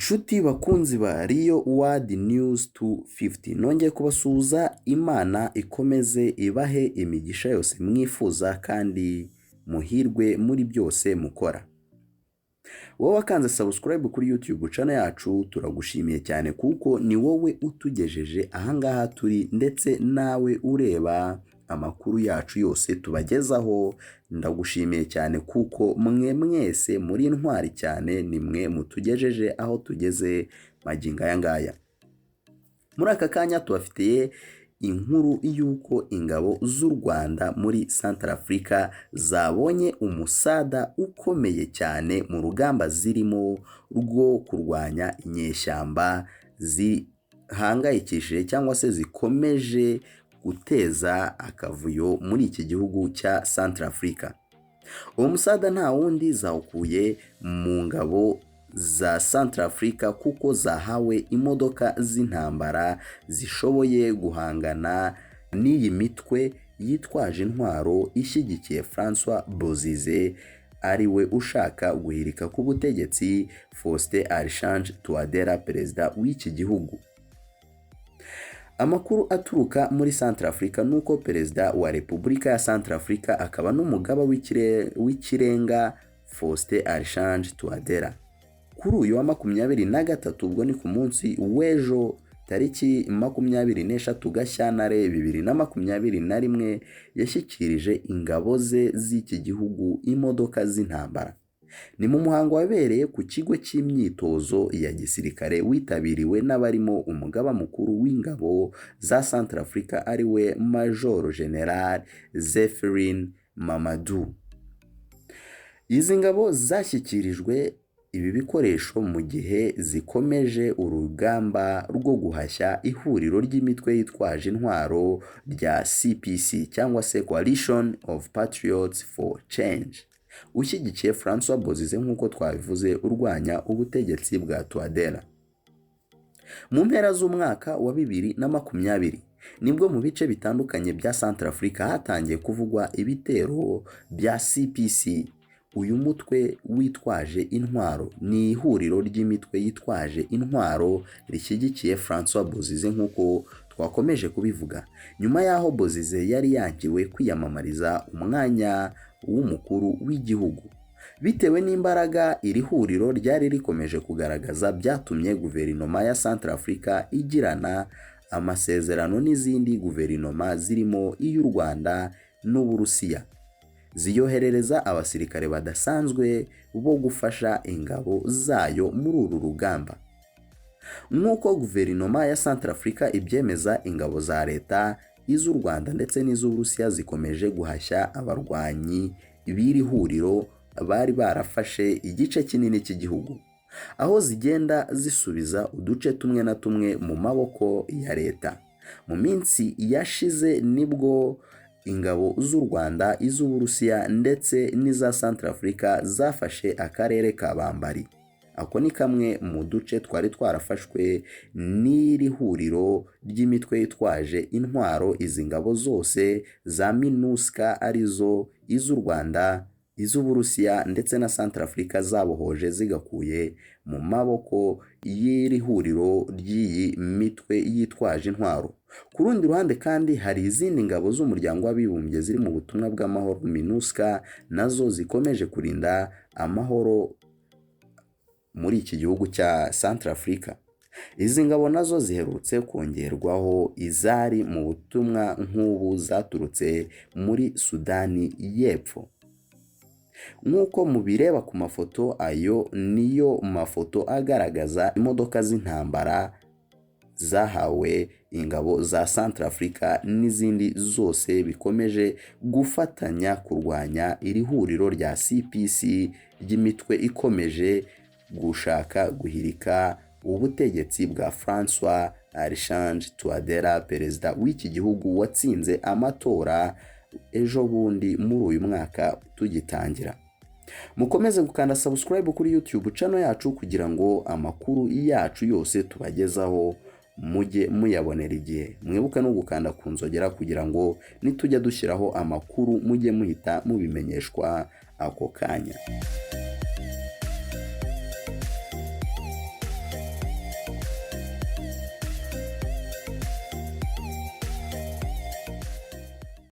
Nshuti bakunzi ba Real World News 250, nongeye kubasuhuza. Imana ikomeze ibahe imigisha yose mwifuza kandi muhirwe muri byose mukora. Wowe wakanze subscribe kuri YouTube channel yacu, turagushimiye cyane kuko ni wowe utugejeje ahangaha turi, ndetse nawe ureba amakuru yacu yose tubagezaho, ndagushimiye cyane kuko mwe mwese muri intwari cyane, ni mwe mutugejeje aho tugeze magingo aya ngaya. Muri aka kanya tubafitiye inkuru y'uko ingabo z'u Rwanda muri Centrafrica zabonye umusada ukomeye cyane mu rugamba zirimo rwo kurwanya inyeshyamba zihangayikishije cyangwa se zikomeje guteza akavuyo muri iki gihugu cya Centrafrica. Uwo musada nta wundi, zawukuye mu ngabo za Centrafrica kuko zahawe imodoka z'intambara zishoboye guhangana n'iyi mitwe yitwaje intwaro ishyigikiye François Bozize, ari we ushaka guhirika ku butegetsi Faustin Archange Touadera, perezida w'iki gihugu. Amakuru aturuka muri Centrafrica ni uko perezida wa Repubulika ya Centrafrica akaba n'umugaba w'ikirenga Faustin Archange Touadera, kuri uyu wa 23, ubwo ni ku munsi w'ejo tariki 23 Gashyantare 2021, yashyikirije ingabo ze z'iki gihugu imodoka z'intambara. Ni mu muhango wabereye ku kigo cy'imyitozo ya gisirikare, witabiriwe n'abarimo umugaba mukuru w'ingabo za Centrafrica, ari we Major General Zephirin Mamadou. Izi ngabo zashyikirijwe ibi bikoresho mu gihe zikomeje urugamba rwo guhashya ihuriro ry'imitwe yitwaje intwaro rya CPC cyangwa se Coalition of Patriots for Change, ushyigikiye François Bozize nk'uko twabivuze, urwanya ubutegetsi bwa Touadera. Mu mpera z'umwaka wa 2020 nibwo mu bice bitandukanye bya Centrafrica hatangiye kuvugwa ibitero bya CPC. Uyu mutwe witwaje intwaro ni ihuriro ry'imitwe yitwaje intwaro rishyigikiye François Bozize nk'uko twakomeje kubivuga, nyuma y'aho Bozize yari yangiwe kwiyamamariza umwanya w'umukuru w'igihugu. Bitewe n'imbaraga iri huriro ryari rikomeje kugaragaza, byatumye guverinoma ya Centrafrica igirana amasezerano n'izindi guverinoma zirimo iy'u Rwanda n'Uburusiya, ziyoherereza abasirikare badasanzwe bo gufasha ingabo zayo muri uru rugamba. Nk'uko guverinoma ya Centrafrica ibyemeza, ingabo za leta, iz'u Rwanda ndetse n'iz'Uburusiya zikomeje guhashya abarwanyi b'iri huriro bari barafashe igice kinini cy'igihugu, aho zigenda zisubiza uduce tumwe na tumwe mu maboko ya leta. Mu minsi yashize nibwo ingabo z'u Rwanda, iz'Uburusiya ndetse n'iza Centrafrica zafashe akarere ka Bambari. Ako ni kamwe mu duce twari twarafashwe n'iri huriro ry'imitwe yitwaje intwaro. Izi ngabo zose za MINUSCA, arizo iz'u Rwanda, iz'Uburusiya ndetse na Centrafrica, zabohoje zigakuye mu maboko y'iri huriro ry'iyi mitwe yitwaje intwaro. Ku rundi ruhande kandi, hari izindi ngabo z'Umuryango w'Abibumbye ziri mu butumwa bw'amahoro MINUSCA, nazo zikomeje kurinda amahoro muri iki gihugu cya Centrafrica. Izi ngabo nazo ziherutse kongerwaho izari mu butumwa nk'ubu zaturutse muri Sudani y'Epfo. Nk'uko mubireba ku mafoto, ayo niyo mafoto agaragaza imodoka z'intambara zahawe ingabo za Centrafrica n'izindi zose bikomeje gufatanya kurwanya iri huriro rya CPC ry'imitwe ikomeje gushaka guhirika ubutegetsi bwa François Archange Touadera, perezida w'iki gihugu watsinze amatora ejo bundi muri uyu mwaka tugitangira. Mukomeze gukanda subscribe kuri YouTube channel yacu kugira ngo amakuru yacu yose tubagezaho mujye muyabonera igihe. Mwibuke no gukanda ku nzogera kugira ngo nitujya dushyiraho amakuru mujye muhita mubimenyeshwa ako kanya.